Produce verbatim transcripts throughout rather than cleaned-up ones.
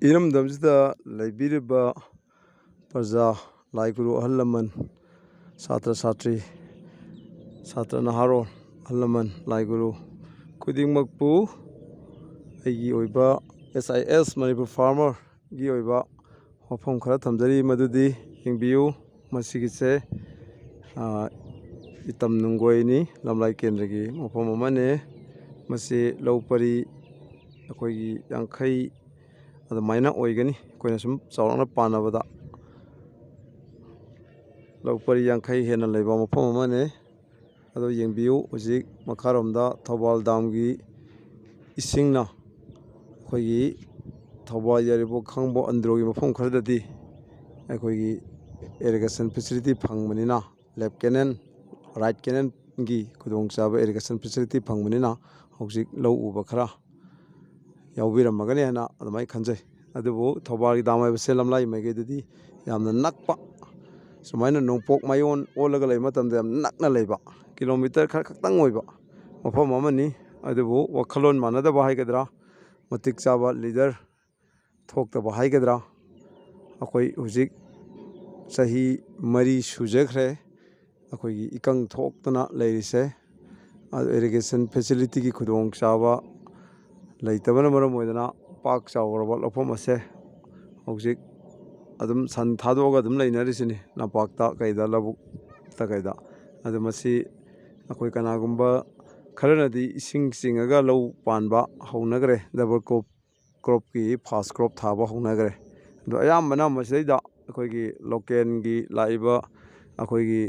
ꯏꯔꯝꯗꯝꯁꯤꯗ ꯂꯩꯕꯤꯔꯤꯕ ꯄ꯭ꯔꯖꯥ, ꯂꯥꯏ ꯒꯨꯔꯨ, ꯑꯍꯜ ꯂꯃꯟ, ꯁꯥꯇ꯭ꯔ ꯁꯥꯇ꯭ꯔꯤ, ꯁꯥꯇ꯭ꯔ ꯅꯍꯥꯔꯣꯜ, ꯑꯍꯜ ꯂꯃꯟ, ꯂꯥꯏ ꯒꯨꯔꯨ ꯈꯨꯗꯤꯡꯃꯛꯄꯨ ꯑꯩꯒꯤ ꯑꯣꯏꯕ S I S Manipur Farmer ꯒꯤ ꯑꯣꯏꯕ ꯋꯥꯐꯝ ꯈꯔ ꯊꯝꯖꯔꯤ, ꯃꯗꯨꯗꯤ ꯌꯦꯡꯕꯤꯌꯨ꯫ ꯃꯁꯤꯒꯤꯁꯦ, ꯑ, ꯏꯇꯝ ꯅꯨꯡꯒꯣꯏꯅꯤ, ꯂꯝꯂꯥꯏ ꯀꯦꯟꯗ꯭ꯔꯒꯤ ꯃꯐꯝ ꯑꯃꯅꯤ꯫ ꯃꯁꯤ ꯂꯧ ꯄꯔꯤ ꯑꯩꯈꯣꯏꯒꯤ ꯌꯥꯡꯈꯩ ꯑꯗꯨꯃꯥꯏꯅ ꯑꯣꯏꯒꯅꯤ, ꯑꯩꯈꯣꯏꯅ ꯁꯨꯝ ꯆꯥꯎꯔꯥꯛꯅ ꯄꯥꯅꯕꯗ꯫ ꯂꯧ ꯄꯔꯤ ꯌꯥꯡꯈꯩ ꯍꯦꯟꯅ ꯂꯩꯕ ꯃꯐꯝ ꯑꯃꯅꯤ꯫ ꯑꯗꯣ ꯌꯦꯡꯕꯤꯌꯨ, ꯍꯧꯖꯤꯛ ꯃꯈꯥꯔꯣꯝꯗ ꯊꯧꯕꯥꯜ ꯗꯥꯝꯒꯤ ꯏꯁꯤꯡꯅ ꯑꯩꯈꯣꯏꯒꯤ ꯊꯧꯕꯥꯜ, ꯌꯥꯏꯔꯤꯄꯣꯛ, ꯈꯥꯡꯉꯕꯣꯛ, ꯑꯟꯗ꯭ꯔꯣꯒꯤ ꯃꯐꯝ ꯈꯔꯗꯗꯤ ꯑꯩꯈꯣꯏꯒꯤ irrigation facility ꯐꯪꯕꯅꯤꯅ, left canal, right canal ꯒꯤ ꯈꯨꯗꯣꯡꯆꯥꯕ irrigation facility ꯐꯪꯕꯅꯤꯅ ꯍꯧꯖꯤꯛ ꯂꯧ ꯎꯕ ꯈꯔ ꯌꯥꯎꯕꯤꯔꯝꯃꯒꯅꯤ ꯍꯥꯏꯅ ꯑꯗꯨꯃꯥꯏꯅ ꯈꯟꯖꯩ꯫ ꯑꯗꯨꯕꯨ ꯊꯧꯕꯥꯜꯒꯤ ꯗꯥꯝ ꯍꯥꯏꯕꯁꯦ ꯂꯝꯂꯥꯏ ꯃꯥꯏꯀꯩꯗꯗꯤ ꯌꯥꯝꯅ ꯅꯛꯄ, ꯁꯨꯃꯥꯏꯅ ꯅꯣꯡꯄꯣꯛ ꯃꯥꯏꯑꯣꯟ ꯑꯣꯜꯂꯒ ꯂꯩꯕ ꯃꯇꯝꯗ ꯌꯥꯝ ꯅꯛꯅ ꯂꯩꯕ, ꯀꯤꯂꯣꯃꯤꯇꯔ ꯈꯔ ꯈꯛꯇꯪ ꯑꯣꯏꯕ ꯃꯐꯝ ꯑꯃꯅꯤ꯫ ꯑꯗꯨꯕꯨ ꯋꯥꯈꯜꯂꯣꯟ ꯃꯥꯟꯅꯗꯕ ꯍꯥꯏꯒꯗ꯭ꯔꯥ, ꯃꯇꯤꯛ ꯆꯥꯕ leader ꯊꯣꯛꯇꯕ ꯍꯥꯏꯒꯗ꯭ꯔꯥ, ꯑꯩꯈꯣꯏ ꯍꯧꯖꯤꯛ ꯆꯍꯤ ꯃꯔꯤ ꯁꯨꯖꯈ꯭ꯔꯦ ꯑꯩꯈꯣꯏꯒꯤ ꯏꯀꯪ ꯊꯣꯛꯇꯅ ꯂꯩꯔꯤꯁꯦ꯫ ꯑꯗꯨ irrigation facility ꯒꯤ ꯈꯨꯗꯣꯡꯆꯥꯕ ꯂꯩꯇꯕꯅ ꯃꯔꯝ ꯑꯣꯏꯗꯅ ꯄꯥꯛ ꯆꯥꯎꯔꯕ ꯂꯧꯐꯝ ꯑꯁꯦ ꯍꯧꯖꯤꯛ ꯑꯗꯨꯝ ꯁꯟ ꯊꯥꯗꯣꯛꯑꯒ ꯑꯗꯨꯝ ꯂꯩꯅꯔꯤꯁꯤꯅꯤ, ꯂꯝꯄꯥꯛꯇ ꯀꯩꯗ, ꯂꯧꯕꯨꯛꯇ ꯀꯩꯗ꯫ ꯑꯗꯨ ꯃꯁꯤ ꯑꯩꯈꯣꯏ ꯀꯅꯥꯒꯨꯝꯕ ꯈꯔꯅꯗꯤ ꯏꯁꯤꯡ ꯆꯤꯡꯉꯒ ꯂꯧ ꯄꯥꯟꯕ ꯍꯧꯅꯈ꯭ꯔꯦ, double crop, crop ꯀꯤ first crop ꯊꯥꯕ ꯍꯧꯅꯈ꯭ꯔꯦ꯫ ꯑꯗꯣ ꯑꯌꯥꯝꯕꯅ ꯃꯁꯤꯗꯩꯗ ꯑꯩꯈꯣꯏꯒꯤ local ꯒꯤ ꯂꯥꯛꯏꯕ, ꯑꯩꯈꯣꯏꯒꯤ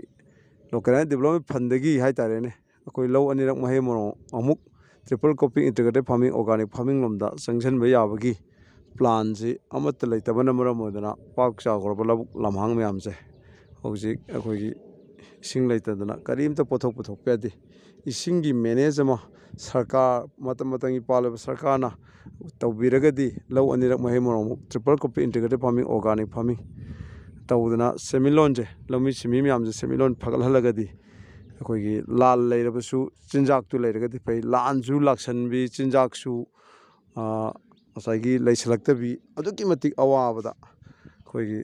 local ꯍꯥꯏꯅ development fund ꯗꯒꯤ ꯍꯥꯏꯇꯥꯔꯦꯅꯦ, ꯑꯩꯈꯣꯏ ꯂꯧ ꯑꯅꯤꯔꯛ ꯃꯍꯩ ꯃꯔꯣꯡ ꯑꯃꯨꯛ triple cropping, integrated farming, organic farming ꯂꯣꯝꯗ ꯆꯪꯁꯤꯟꯕ ꯌꯥꯕꯒꯤ plan ꯁꯤ ꯑꯃꯠꯇ ꯂꯩꯇꯕꯅ ꯃꯔꯝ ꯑꯣꯏꯗꯅ ꯄꯥꯛ ꯆꯥꯎꯈ꯭ꯔꯕ ꯂꯧꯕꯨꯛ ꯂꯝꯍꯥꯡ ꯃꯌꯥꯝꯁꯦ ꯍꯧꯖꯤꯛ ꯑꯩꯈꯣꯏꯒꯤ ꯏꯁꯤꯡ ꯂꯩꯇꯗꯅ ꯀꯔꯤꯝꯇ ꯄꯣꯠꯊꯣꯛ ꯄꯨꯊꯣꯛꯄ ꯌꯥꯗꯦ꯫ ꯏꯁꯤꯡꯒꯤ manage ꯑꯃ ꯁꯔꯀꯥꯔ, ꯃꯇꯝ ꯃꯇꯝꯒꯤ ꯄꯥꯜꯂꯤꯕ ꯁꯔꯀꯥꯔꯅ ꯇꯧꯕꯤꯔꯒꯗꯤ ꯂꯧ ꯑꯅꯤꯔꯛ ꯃꯍꯩ ꯃꯔꯣꯡ ꯑꯃꯨꯛ, triple cropping, integrated farming, organic farming ꯇꯧꯗꯅ ꯁꯦꯟꯃꯤꯠꯂꯣꯟꯁꯦ, ꯂꯧꯃꯤ ꯁꯤꯟꯃꯤ ꯃꯌꯥꯝꯁꯦ ꯁꯦꯟꯃꯤꯠꯂꯣꯟ ꯐꯒꯠꯍꯜꯂꯒꯗꯤ ꯑꯩꯈꯣꯏꯒꯤ ꯂꯥꯟ ꯂꯩꯔꯕꯁꯨ ꯆꯤꯟꯖꯥꯛꯇꯨ ꯂꯩꯔꯒꯗꯤ ꯐꯩ꯫ ꯂꯥꯟꯁꯨ ꯂꯥꯛꯁꯟꯕꯤ, ꯆꯤꯟꯖꯥꯛꯁꯨ, ꯑ, ꯉꯁꯥꯏꯒꯤ ꯂꯩꯁꯤꯜꯂꯛꯇꯕꯤ, ꯑꯗꯨꯛꯀꯤ ꯃꯇꯤꯛ ꯑꯋꯥꯕꯗ ꯑꯩꯈꯣꯏꯒꯤ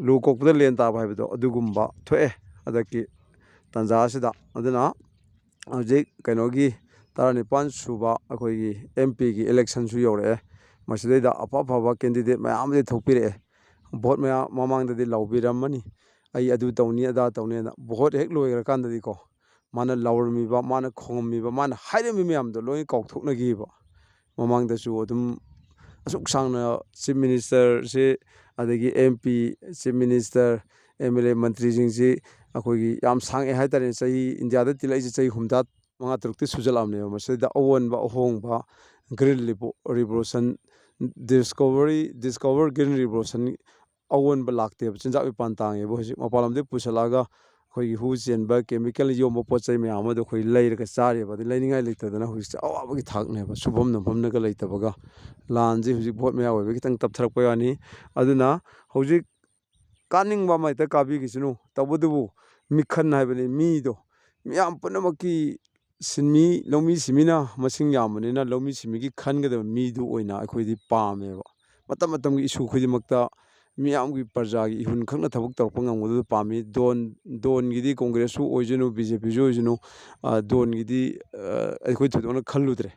ꯂꯨ ꯀꯣꯛꯄꯗ ꯂꯦꯟ ꯇꯥꯕ ꯍꯥꯏꯕꯗꯣ ꯑꯗꯨꯒꯨꯝꯕ ꯊꯣꯛꯑꯦ ꯍꯟꯗꯛꯀꯤ ꯇꯥꯟꯖꯥ ꯑꯁꯤꯗ꯫ ꯑꯗꯨꯅ ꯍꯧꯖꯤꯛ ꯀꯩꯅꯣꯒꯤ ꯇꯔꯥꯅꯤꯄꯥꯟ ꯁꯨꯕ ꯑꯩꯈꯣꯏꯒꯤ ꯑꯦꯝ ꯄꯤꯒꯤ ꯏꯂꯦꯛꯁꯟꯁꯨ ꯌꯧꯔꯛꯑꯦ꯫ ꯃꯁꯤꯗꯩꯗ ꯑꯐ ꯑꯐꯕ ꯀꯦꯟꯗꯤꯗꯦꯠ ꯃꯌꯥꯝ ꯑꯃꯗꯤ ꯊꯣꯛꯄꯤꯔꯛꯑꯦ꯫ ꯚꯣꯠ ꯃꯌꯥ ꯃꯃꯥꯡꯗꯗꯤ ꯂꯥꯎꯕꯤꯔꯝꯃꯅꯤ, "ꯑꯩ ꯑꯗꯨ ꯇꯧꯅꯤ, ꯑꯗꯥ ꯇꯧꯅꯤꯅ"꯫ ꯚꯣꯠ ꯍꯦꯛ ꯂꯣꯏꯈ꯭ꯔꯀꯥꯟꯗꯗꯤꯀꯣ, ꯃꯥꯅ ꯂꯥꯎꯔꯝꯃꯤꯕ, ꯃꯥꯅ ꯈꯣꯡꯉꯝꯃꯤꯕ, ꯃꯥꯅ ꯍꯥꯏꯔꯝꯃꯤ ꯃꯌꯥꯝꯗꯣ ꯂꯣꯏꯅ ꯀꯥꯎꯊꯣꯛꯅꯈꯤꯕ꯫ ꯃꯃꯥꯡꯗꯁꯨ ꯑꯗꯨꯝ ꯑꯁꯨꯛ ꯁꯥꯡꯅ ꯆꯤꯐ ꯃꯤꯅꯤꯁꯇꯔꯁꯤ, ꯑꯗꯒꯤ M P, chief minister, M L A, ꯃꯟꯇ꯭ꯔꯤꯁꯤꯡꯁꯤ ꯑꯩꯈꯣꯏꯒꯤ ꯌꯥꯝ ꯁꯥꯡꯉꯦ ꯍꯥꯏꯇꯥꯔꯦꯅꯦ꯫ ꯆꯍꯤ, ꯏꯟꯗꯤꯌꯥꯗ ꯇꯤꯜꯂꯛꯏꯁꯦ ꯆꯍꯤ ꯍꯨꯝꯐꯨꯇꯔꯥ ꯃꯉꯥ ꯇꯔꯨꯛꯇꯤ ꯁꯨꯖꯜꯂꯛꯑꯕꯅꯦꯕ꯫ ꯃꯁꯤꯗ ꯑꯑꯣꯟꯕ ꯑꯍꯣꯡꯕ, ꯒ꯭ꯔꯤꯟ ꯔꯤꯕꯣ-, revolution, discovery, discover green revolution, ꯑꯑꯣꯟꯕ ꯂꯥꯛꯇꯦꯕ꯫ ꯆꯤꯟꯖꯥꯛ ꯃꯄꯥꯟ ꯇꯥꯡꯉꯦꯕ ꯍꯧꯖꯤꯛ꯫ ꯃꯄꯥꯟ ꯂꯝꯗꯒꯤ ꯄꯨꯁꯜꯂꯛꯑꯒ ꯑꯩꯈꯣꯏꯒꯤ ꯍꯨ ꯆꯦꯟꯕ, ꯀꯦꯃꯤꯀꯦꯜ ꯌꯣꯝꯕ ꯄꯣꯠ ꯆꯩ ꯃꯌꯥꯝ ꯑꯗꯣ ꯑꯩꯈꯣꯏ ꯂꯩꯔꯒ ꯆꯥꯔꯤꯕ꯫ ꯑꯗꯩ ꯂꯩꯅꯤꯡꯉꯥꯏ ꯂꯩꯇꯗꯅ ꯍꯧꯖꯤꯛꯁꯦ ꯑꯋꯥꯕꯒꯤ ꯊꯥꯛꯅꯦꯕ, ꯁꯨꯐꯝ ꯅꯣꯝꯐꯝꯅꯒ ꯂꯩꯇꯕꯒ꯫ ꯂꯥꯟꯁꯦ ꯍꯧꯖꯤꯛ ꯚꯣꯠ ꯃꯌꯥ ꯑꯣꯏꯕꯒꯤ ꯈꯤꯇꯪ ꯇꯞꯊꯔꯛꯄꯩ ꯋꯥꯅꯤ꯫ ꯑꯗꯨꯅ ꯍꯧꯖꯤꯛ ꯀꯥꯅꯤꯡꯕ ꯑꯃ ꯍꯦꯛꯇ ꯀꯥꯕꯤꯈꯤꯁꯅꯨ, ꯇꯧꯕꯇꯕꯨ ꯃꯤꯈꯜ ꯍꯥꯏꯕꯅꯤ꯫ ꯃꯤꯗꯣ, ꯃꯤꯌꯥꯝ ꯄꯨꯝꯅꯃꯛꯀꯤ ꯁꯤꯟꯃꯤ, ꯂꯧꯃꯤ ꯁꯤꯟꯃꯤꯅ ꯃꯁꯤꯡ ꯌꯥꯝꯕꯅꯤꯅ, ꯂꯧꯃꯤ ꯁꯤꯟꯃꯤꯒꯤ ꯈꯟꯒꯗꯕ ꯃꯤꯗꯨ ꯑꯣꯏꯅ ꯑꯩꯈꯣꯏꯗꯤ ꯄꯥꯝꯃꯦꯕ꯫ ꯃꯇꯝ ꯃꯇꯝꯒꯤ ꯏꯁꯨ ꯈꯨꯗꯤꯡꯃꯛꯇ ꯃꯤꯌꯥꯝꯒꯤ ꯄ꯭ꯔꯖꯥꯒꯤ ꯏꯍꯨꯟ ꯈꯛꯅ ꯊꯕꯛ ꯇꯧꯔꯛꯄ ꯉꯝꯒꯗꯕꯗꯨ ꯄꯥꯝꯃꯤ꯫ ꯗꯣꯟ, ꯗꯣꯟꯒꯤꯗꯤ ꯀꯣꯡꯒ꯭ꯔꯦꯁꯁꯨ ꯑꯣꯏꯁꯅꯨ, ꯕꯤ ꯖꯦ ꯄꯤꯁꯨ ꯑꯣꯏꯁꯅꯨ, ꯑ, ꯗꯣꯟꯒꯤꯗꯤ, ꯑ, ꯑꯩꯈꯣꯏ ꯊꯣꯏꯗꯣꯛꯅ ꯈꯜꯂꯨꯗ꯭ꯔꯦ꯫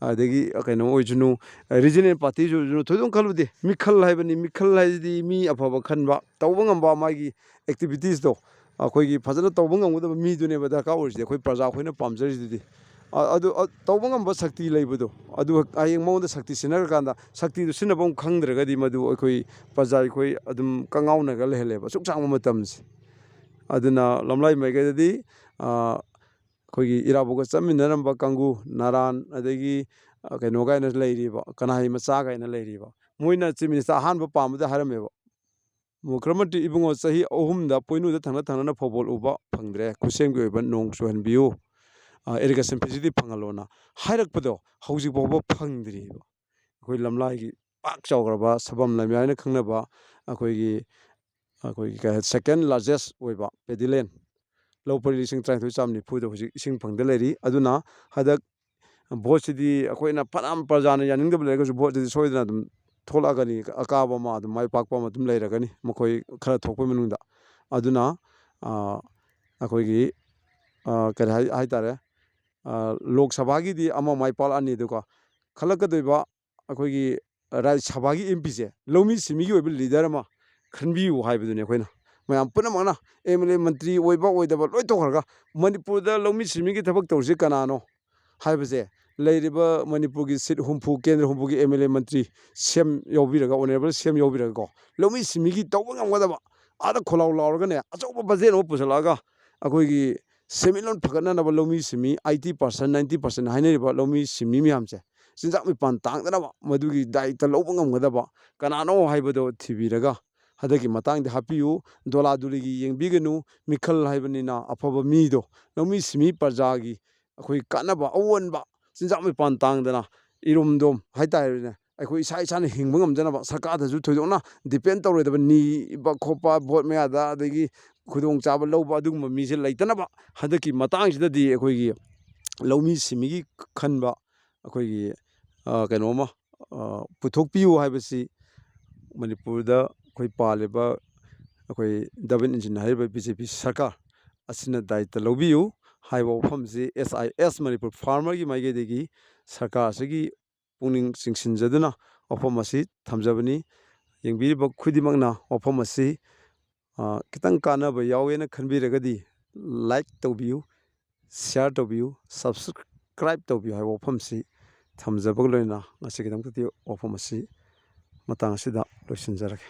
ꯑꯗꯒꯤ ꯀꯩꯅꯣ ꯑꯣꯏꯁꯅꯨ, ꯔꯤꯖꯅꯦꯜ ꯄꯥꯔꯇꯤꯁꯨ ꯑꯣꯏꯁꯅꯨ, ꯊꯣꯏꯗꯣꯛꯅ ꯈꯜꯂꯨꯗꯦ꯫ ꯃꯤꯈꯜ ꯍꯥꯏꯕꯅꯤ, ꯃꯤꯈꯜ ꯍꯥꯏꯁꯤꯗꯤ ꯃꯤ ꯑꯐꯕ ꯈꯟꯕ, ꯇꯧꯕ ꯉꯝꯕ, ꯃꯥꯒꯤ ꯑꯦꯛꯇꯤꯚꯤꯇꯤꯁꯇꯣ ꯑꯩꯈꯣꯏꯒꯤ ꯐꯖꯅ ꯇꯧꯕ ꯉꯝꯒꯗꯕ ꯃꯤꯗꯨꯅꯦꯕ ꯗꯔꯀꯥꯔ ꯑꯣꯏꯔꯤꯁꯦ꯫ ꯑꯩꯈꯣꯏ ꯄ꯭ꯔꯖꯥ ꯑꯩꯈꯣꯏꯅ ꯄꯥꯝꯖꯔꯤꯗꯨꯗꯤ꯫ ꯑ-, ꯑꯗꯨ, ꯑ, ꯇꯧꯕ ꯉꯝꯕ ꯁꯛꯇꯤ ꯂꯩꯕꯗꯣ, ꯑꯗꯨ ꯍꯌꯦꯡ ꯃꯉꯣꯟꯗ ꯁꯛꯇꯤ ꯁꯤꯟꯅꯔꯀꯥꯟꯗ ꯁꯛꯇꯤꯗꯨ ꯁꯤꯖꯤꯟꯅꯐꯝ ꯈꯪꯗ꯭ꯔꯒꯗꯤ ꯃꯗꯨ ꯑꯩꯈꯣꯏ ꯄ꯭ꯔꯖꯥ ꯑꯩꯈꯣꯏ ꯑꯗꯨꯝ ꯀꯉꯥꯎꯅꯒ ꯂꯩꯍꯜꯂꯦꯕ ꯑꯁꯨꯛ ꯁꯥꯡꯕ ꯃꯇꯝꯁꯦ꯫ ꯑꯗꯨꯅ ꯂꯝꯂꯥꯏ ꯃꯥꯏꯀꯩꯗꯗꯤ, ꯑ, ꯑꯩꯈꯣꯏꯒꯤ ꯏꯔꯥꯕꯣꯠꯀ ꯆꯠꯃꯤꯟꯅꯔꯝꯕ ꯀꯥꯡꯕꯨ, ꯅꯥꯔꯥꯟ, ꯑꯗꯒꯤ, ꯑ, ꯀꯩꯅꯣ ꯀꯥꯏꯅ ꯂꯩꯔꯤꯕ, ꯀꯅꯥꯍꯩ ꯃꯆꯥ ꯀꯥꯏꯅ ꯂꯩꯔꯤꯕ, ꯃꯣꯏꯅ ꯆꯤꯐ ꯃꯤꯅꯤꯁꯇꯔ ꯑꯍꯥꯟꯕ ꯄꯥꯝꯕꯗ ꯍꯥꯏꯔꯝꯃꯦꯕ, "ꯃꯨꯈ꯭ꯔꯃꯟꯇ꯭ꯔꯤ ꯏꯕꯨꯡꯉꯣ, ꯆꯍꯤ ꯑꯍꯨꯝꯗ ꯄꯣꯏꯅꯨꯗ ꯊꯪꯅ ꯊꯪꯅꯅ ꯐꯧꯕꯣꯜ ꯎꯕ ꯐꯪꯗ꯭ꯔꯦ, ꯈꯨꯠꯁꯦꯝꯒꯤ ꯑꯣꯏꯕ ꯅꯣꯡ ꯆꯨꯍꯟꯕꯤꯌꯨ, ꯑ, ꯏꯔꯤꯒꯦꯁꯟ ꯐꯦꯁꯤꯂꯤꯇꯤ ꯐꯪꯍꯜꯂꯣꯅ" ꯍꯥꯏꯔꯛꯄꯗꯣ ꯍꯧꯖꯤꯛ ꯐꯥꯎꯕ ꯐꯪꯗ꯭ꯔꯤꯕ꯫ ꯑꯩꯈꯣꯏ ꯂꯝꯂꯥꯏꯒꯤ ꯄꯥꯛ ꯆꯥꯎꯈ꯭ꯔꯕ ꯁꯕꯝ ꯂꯥꯏꯃꯤ ꯍꯥꯏꯅ ꯈꯪꯅꯕ ꯑꯩꯈꯣꯏꯒꯤ, ꯑꯩꯈꯣꯏꯒꯤ ꯀꯩ ꯍꯥꯏ, ꯁꯦꯀꯦꯟ ꯂꯥꯔꯖꯦꯁ ꯑꯣꯏꯕ ꯄꯦꯗꯤꯂꯦꯟ, ꯂꯧ ꯄꯔꯤ ꯂꯤꯁꯤꯡ ꯇꯔꯥꯅꯤꯊꯣꯏ ꯆꯥꯝ ꯅꯤꯐꯨꯗ ꯍꯧꯖꯤꯛ ꯏꯁꯤꯡ ꯐꯪꯗ ꯂꯩꯔꯤ꯫ ꯑꯗꯨꯅ ꯍꯟꯗꯛ ꯚꯣꯠꯁꯤꯗꯤ ꯑꯩꯈꯣꯏꯅ ꯐꯅꯌꯥꯝ ꯄ꯭ꯔꯖꯥꯅ ꯌꯥꯅꯤꯡꯗꯕ ꯂꯩꯔꯒꯁꯨ ꯚꯣꯠꯁꯤꯗꯤ ꯁꯣꯏꯗꯅ ꯑꯗꯨꯝ ꯊꯣꯛꯂꯛꯑꯒꯅꯤ, ꯑꯀꯥꯕ ꯑꯃ ꯑꯗꯨꯝ, ꯃꯥꯏ ꯄꯥꯛꯄ ꯑꯃ ꯑꯗꯨꯝ ꯂꯩꯔꯒꯅꯤ ꯃꯈꯣꯏ ꯈꯔ ꯊꯣꯛꯄꯩ ꯃꯅꯨꯡꯗ꯫ ꯑꯗꯨꯅ ꯑꯩꯈꯣꯏꯒꯤ ꯀꯔꯤ ꯍꯥꯏ ꯍꯥꯏꯇꯥꯔꯦ, ꯂꯣꯛ ꯁꯚꯥꯒꯤꯗꯤ ꯑꯃ ꯃꯥꯏ ꯄꯥꯛꯂꯛꯑꯅꯤ꯫ ꯑꯗꯨꯒ ꯈꯜꯂꯛꯀꯗꯣꯏꯕ ꯑꯩꯈꯣꯏꯒꯤ ꯔꯥꯖ꯭ꯌ ꯁꯚꯥꯒꯤ ꯑꯦꯝ ꯄꯤꯁꯦ ꯂꯧꯃꯤ ꯁꯤꯟꯃꯤꯒꯤ ꯑꯣꯏꯕ ꯂꯤꯗꯔ ꯑꯃ ꯈꯟꯕꯤꯌꯨ ꯍꯥꯏꯕꯗꯨꯅꯤ꯫ ꯑꯩꯈꯣꯏꯅ ꯃꯌꯥꯝ ꯄꯨꯝꯅꯃꯛꯅ ꯑꯦꯝ ꯑꯦꯜ ꯑꯦ, ꯃꯟꯇ꯭ꯔꯤ ꯑꯣꯏꯕ ꯑꯣꯏꯗꯕ ꯂꯣꯏ ꯇꯧꯈ꯭ꯔꯒ ꯃꯅꯤꯄꯨꯔꯗ ꯂꯧꯃꯤ ꯁꯤꯟꯃꯤꯒꯤ ꯊꯕꯛ ꯇꯧꯔꯤꯁꯦ ꯀꯅꯥꯅꯣ ꯍꯥꯏꯕꯁꯦ, ꯂꯩꯔꯤꯕ ꯃꯅꯤꯄꯨꯔꯒꯤ ꯁꯤꯠ ꯍꯨꯝꯐꯨ, ꯀꯦꯟꯗ꯭ꯔ ꯍꯨꯝꯐꯨꯒꯤ ꯑꯦꯝ ꯑꯦꯜ ꯑꯦ, ꯃꯟꯇ꯭ꯔꯤ, ꯁꯤ ꯑꯦꯝ ꯌꯥꯎꯕꯤꯔꯒ, ꯑꯣꯅꯔꯦꯕꯜ ꯁꯤ ꯑꯦꯝ ꯌꯥꯎꯕꯤꯔꯒꯀꯣ, ꯂꯧꯃꯤ ꯁꯤꯟꯃꯤꯒꯤ ꯇꯧꯕ ꯉꯝꯒꯗꯕ, ꯑꯥꯗ ꯈꯣꯜꯂꯥꯎ ꯂꯥꯎꯔꯒꯅꯦ, ꯑꯆꯧꯕ ꯕꯖꯦꯠ ꯑꯃ ꯄꯨꯁꯜꯂꯛꯑꯒ ꯑꯩꯈꯣꯏꯒꯤ ꯁꯦꯟꯃꯤꯠꯂꯣꯟ ꯐꯒꯠꯅꯅꯕ ꯂꯧꯃꯤ ꯁꯤꯟꯃꯤ eighty percent, ninety percent ꯍꯥꯏꯅꯔꯤꯕ ꯂꯧꯃꯤ ꯁꯤꯟꯃꯤ ꯃꯌꯥꯝꯁꯦ ꯆꯤꯟꯖꯥꯛ ꯃꯤꯄꯥꯟ ꯇꯥꯡꯗꯅꯕ ꯃꯗꯨꯒꯤ ꯗꯥꯌꯤꯠꯇ ꯂꯧꯕ ꯉꯝꯒꯗꯕ ꯀꯅꯥꯅꯣ ꯍꯥꯏꯕꯗꯣ ꯊꯤꯕꯤꯔꯒ ꯍꯟꯗꯛꯀꯤ ꯃꯇꯥꯡꯗꯤ ꯍꯥꯞꯄꯤꯌꯨ꯫ ꯗꯣꯂꯥ ꯗꯨꯂꯤꯒꯤ ꯌꯦꯡꯕꯤꯒꯅꯨ, ꯃꯤꯈꯜ ꯍꯥꯏꯕꯅꯤꯅ ꯑꯐꯕ ꯃꯤꯗꯣ, ꯂꯧꯃꯤ ꯁꯤꯟꯃꯤ ꯄ꯭ꯔꯖꯥꯒꯤ ꯑꯩꯈꯣꯏ ꯀꯥꯟꯅꯕ ꯑꯑꯣꯟꯕ, ꯆꯤꯟꯖꯥꯛ ꯃꯤꯄꯥꯟ ꯇꯥꯡꯗꯅ ꯏꯔꯣꯝꯗꯣꯝ ꯍꯥꯏꯇꯥꯔꯦꯅꯦ, ꯑꯩꯈꯣꯏ ꯏꯁꯥ ꯏꯁꯥꯅ ꯍꯤꯡꯕ ꯉꯝꯖꯅꯕ, ꯁꯔꯀꯥꯔꯗꯁꯨ ꯊꯣꯏꯗꯣꯛꯅ ꯗꯤꯄꯦꯟ ꯇꯧꯔꯣꯏꯗꯕ, ꯅꯤꯕ ꯈꯣꯠꯄ, ꯚꯣꯠ ꯃꯌꯥꯗ ꯑꯗꯒꯤ ꯈꯨꯗꯣꯡꯆꯥꯕ ꯂꯧꯕ ꯑꯗꯨꯒꯨꯝꯕ ꯃꯤꯁꯦ ꯂꯩꯇꯅꯕ ꯍꯟꯗꯛꯀꯤ ꯃꯇꯥꯡꯁꯤꯗꯗꯤ ꯑꯩꯈꯣꯏꯒꯤ ꯂꯧꯃꯤ ꯁꯤꯟꯃꯤꯒꯤ ꯈꯟꯕ ꯑꯩꯈꯣꯏꯒꯤ ꯀꯩꯅꯣꯝꯃ ꯄꯨꯊꯣꯛꯄꯤꯌꯨ ꯍꯥꯏꯕꯁꯤ ꯃꯅꯤꯄꯨꯔꯗ ꯑꯩꯈꯣꯏ ꯄꯥꯜꯂꯤꯕ ꯑꯩꯈꯣꯏ ꯗꯕꯜ ꯏꯟꯖꯤꯟ ꯍꯥꯏꯔꯤꯕ ꯕꯤ ꯖꯦ ꯄꯤ ꯁꯔꯀꯥꯔ ꯑꯁꯤꯅ ꯗꯥꯌꯤꯠꯇ ꯂꯧꯕꯤꯌꯨ ꯍꯥꯏꯕ ꯋꯥꯐꯝꯁꯤ ꯑꯦꯁ ꯑꯥꯏ ꯑꯦꯁ ꯃꯅꯤꯄꯨꯔ ꯐꯥꯔꯃꯔꯒꯤ ꯃꯥꯏꯀꯩꯗꯒꯤ ꯁꯔꯀꯥꯔ ꯑꯁꯤꯒꯤ ꯄꯨꯛꯅꯤꯡ ꯆꯤꯡꯁꯤꯟꯖꯗꯨꯅ ꯋꯥꯐꯝ ꯑꯁꯤ ꯊꯝꯖꯕꯅꯤ꯫ ꯌꯦꯡꯕꯤꯔꯤꯕ ꯈꯨꯗꯤꯡꯃꯛꯅ ꯋꯥꯐꯝ ꯑꯁꯤ ꯈꯤꯇꯪ ꯀꯥꯟꯅꯕ ꯌꯥꯎꯋꯦꯅ ꯈꯟꯕꯤꯔꯒꯗꯤ ꯂꯥꯏꯛ ꯇꯧꯕꯤꯌꯨ, ꯁꯤꯌꯥꯔ ꯇꯧꯕꯤꯌꯨ, ꯁꯕꯁꯀ꯭ꯔꯥꯏꯕ ꯇꯧꯕꯤꯌꯨ ꯍꯥꯏꯕ ꯋꯥꯐꯝꯁꯤ ꯊꯝꯖꯕꯒ ꯂꯣꯏꯅꯅ ꯉꯁꯤꯒꯤꯗꯃꯛꯇꯗꯤ ꯋꯥꯐꯝ ꯑꯁꯤ ꯃꯇꯥꯡ ꯑꯁꯤꯗ ꯂꯣꯏꯁꯤꯟꯖꯔꯒꯦ꯫